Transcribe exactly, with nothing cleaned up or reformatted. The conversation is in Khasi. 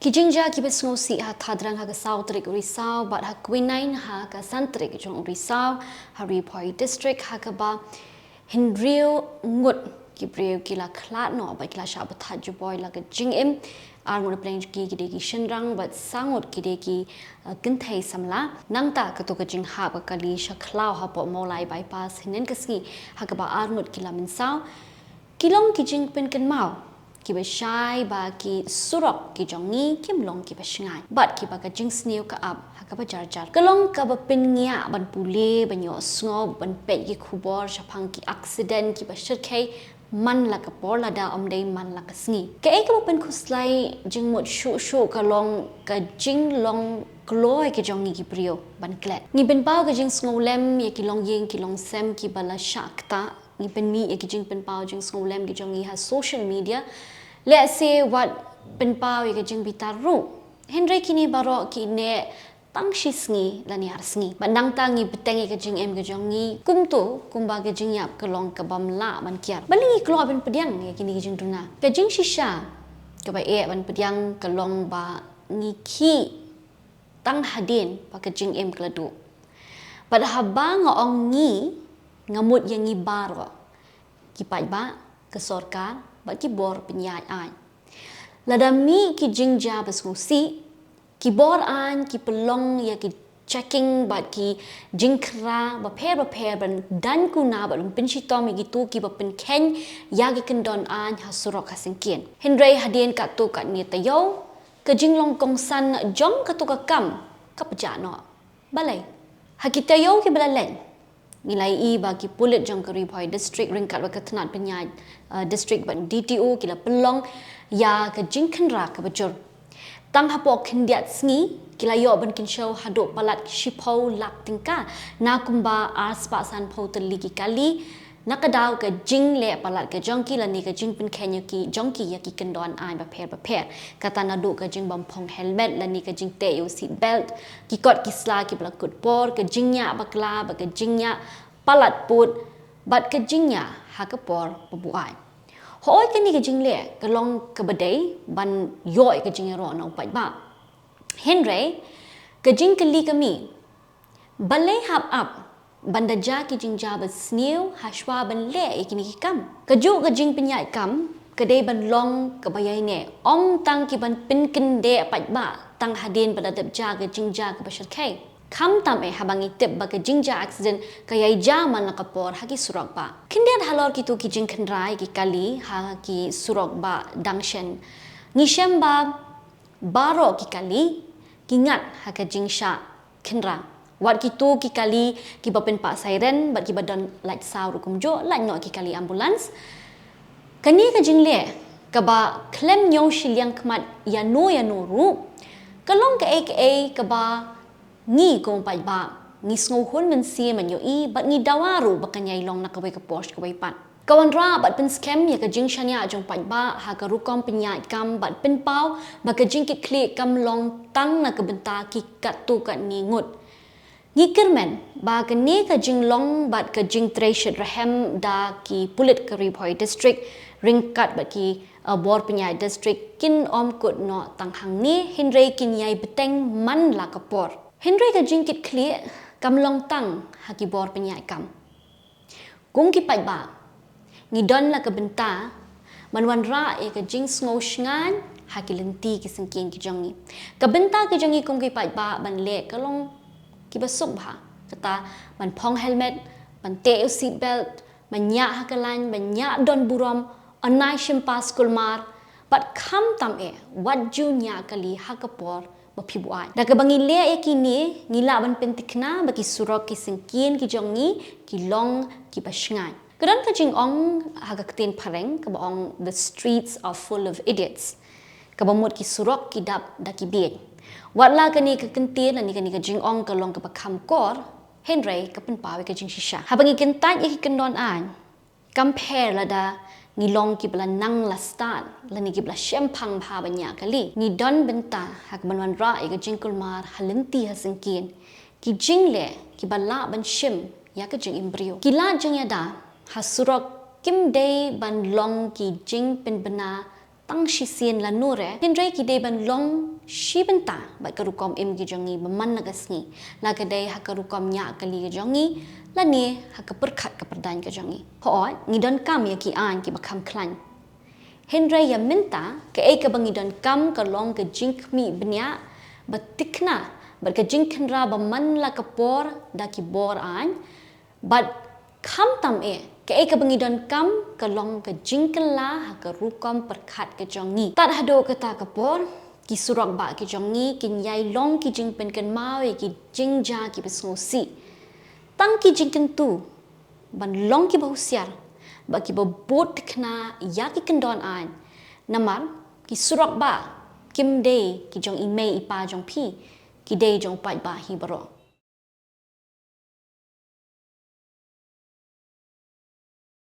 Ki jingjia kiba sngewsih ha Thadrang ha ka saw tarik u Risaw bad ha Quinine ha ka san tarik jong u Risaw ha Ri Bhoi District, ha kaba hynriew ngut ki briew ki la khlad noh bad ki la shah bthah juboi la ka jingim. Ar ngut na pdeng jong ki ki dei ki shynrang bad saw ngut ki dei ki, uh, kynthei samla. Nangta kato ka jinghap ka kali sha khlaw hapoh Mawlai Bypass hynnin ka sngi, ha kaba ar ngut ki la mynsaw. Ki long ki jingpynkynmaw kiba shai ba ki surok ki jong ngi kim long kiba shngaiñ bad kiba ka jingsniew ka ap ha kaba jar jar. Ka long kaba pynngiah ban pule, ban ïohsngew, ban peit ki khubor shaphang ki accident kiba shyrkhei man la ka por lada ym dei man la ka sngi. Kaei kaba pynkhuslai jingmut shuh shuh ka long ka jinglong kloi ka jong ngi ki briew ban klet. Ngi pynpaw ka jingsngewlem ïa ki longïing ki longsem kiba la shah ktah. Ngi pynmih ïa ki jingpynpaw jingsngewlem ki jong ngi ha social media. Lehse wat pynpaw ïa ka jingbitar ruh. Hynrei kine baroh ki neh tang shi sngi lane ar sngi. Bad nangta ngi bteng ïa ka jingim ka jong ngi kumto kumba ka jingïap ka long kabym lah ban kiar. Balei ngi kloi ban pdiang ïa kine ki jingduna? Ka jingshisha kaba eh ban pdiang ka long ba ngi khih tang hadien ba ka jingim ka la duh. Bad haba nga ong ngi, nga mut ïa ngi baroh, ki paidbah, ka sorkar bad ki bor pynïaid aiñ. Lada mih ki jingjia ba sngewsih, ki bor aiñ ki pynlong ïa ki checking bad ki jingkhynra bapher bapher ban daiñ kuna bad ban pynshitom ïa kito kiba pynkheiñ ïa ki kyndon aiñ ha surok ha syngkien. Hynrei hadien katto katne taïew, ka jinglong kongsan jong kato ka kam ka pjah noh. Balei? Ha ki taïew kiba la leit, ngi la ïohi ba ki pulit jong ka Ri Bhoi District ryngkat bad ka tnat pynïaid, uh, district bad D T O ki la pynlong ïa ka jingkhynra kaba jur. Tang hapoh khyndiat sngi ki la ïoh ban kynshew haduh palat shiphew lak tyngka na kumba arspah sanphew tylli ki kali, na ka daw ka jingleh palat ka jong ki lane ka jingpynkheiñ ïa ki jong ki ïa ki kyndon aiñ bapher bapher. Kata naduh ka jingbym phong helmet lane ka jingteh ïa u seat belt, ki kot ki sla kiba la kut por, ka jingïap bakla bad ka jingïap palat pud bad ka jingïap ha ka por ba buaid. Hooid, kane ka jingleh ka long kaba dei ban ïoh ïa ka jingïaroh na u paidbah. Hynrei ka jingkylli ka mih, balei hap ap ban da jia ki jingjia ba sniew hashwa ban leh ïa kine ki kam? Kajuh ka jingpynïaid kam ka dei ban long kaba ïaineh, ym tang ki ban pynkyndeh paidbah tang hadien ba la dep jia ka jingjia kaba shyrkhei. Khamtam eh haba ngi tip ba ka jingjia accident ka ïai jia man la ka por ha ki surok bah. Khyndiat halor kito ki jingkhynra ïa ki kali ha ki surok bah dang shen, ngi shem ba baroh ki kali ki ngat ha ka jingshah khynra. Wat kito ki kali kiba pynpah siren bad kiba don light saw ruh kumjuh, lait noh ki kali ambulance. Kane ka jingleh kaba khlem ñiew shiliang khmat ïano ïano ruh ka long kaei kaei kaba ngi kum u paidbah ngi sngewhun mynsiem ban ïohi bad ngi dawa ruh ba kan ïai long na kawei ka por sha kawei pat. Ka wanrah bad pynskhem ïa ka jingshaniah jong u paidbah ha ka rukom pynïaid kam bad pynpaw ba ka jingkitkhlieh kam long tang na ka bynta ki katto katne ngut. Ngi kyrmen ba kane ka jinglong bad ka jingtrei shitrhem da ki pulit ka Ri Bhoi District ryngkat bad ki, uh, bor pynïaid district kin ym kut noh tang hangne, hynrei kin ïai bteng man la ka por. Hynrei ka jingkitkhlieh kam long tang ha ki bor pynïaid kam. Kum ki paidbah, ngi don la ka bynta ban wanrah ïa ka jingsngew shngaiñ ha ki lynti ki syngkien ki jong ngi. Ka bynta ki jong ngi kum ki paidbah ban leh ka long kiba suk bha. Kata ban phong helmet, ban teh ïa u seat belt, ban ñiah ha ka lain, ban ñiah don burom, yn ai shim pass kulmar, bad khamtam eh wat ju ñiah kali ha ka por ba phi buaid. Da kaba ngi leh ïa kine, ngi lah ban pyntikna ba ki surok ki syngkien ki jong ngi ki long kiba shngaiñ. Ka don ka jingong ha ka ktien phareng kaba ong, "The streets are full of idiots." Kaba mut ki surok ki dap da ki bieit. Wat la kane ka kyntien lane kane ka jingong ka long kaba kham kor, hynrei ka pynpaw ïa ka jingshisha. Haba ngi kyntait ïa ki kyndon aiñ, kam pher lada ngi long kiba la nang la stad lane kiba la shemphang bha ban ñiah kali. Ngi don bynta ha kaban wanrah ïa ka jingkulmar ha lynti ha syngkien, ki jingleh kiba lah ban shim ïa ka jingim briew. Ki lad jingïada ha surok kim dei ban long ki jingpynbna tang shisien la nure, hynrei ki dei ban long shi bynta bad ka rukom im ki jong ngi ba man la ka sngi, la ka dei ha ka rukom ñiah kali ka jong ngi lane ha ka pyrkhat ka pyrdaiñ ka jong ngi. Hooid, ngi donkam ïa ki aiñ kiba kham khlaiñ. Hynrei ïa mynta, kaei kaba ngi donkam ka long ka jingkhmih bniah ba tikna bad ka jingkhynra ba man la ka por da ki bor aiñ, bad khamtam eh, kaei kaba ngi donkam ka long ka jingkylla ha ka rukom pyrkhat ka jong ngi. Tad haduh kata ka por, ki surok bah ki jong ngi kin ïai long ki jingpynkynmaw ïa ki jingjia kiba sngewsih. Tang ki jingkyntu ban long kiba husiar bad kiba bud tikna ïa ki kyndon aiñ. Namar ki surok bah kim dei ki jong i mei i pa jong phi, ki dei jong u paidbah hi baroh.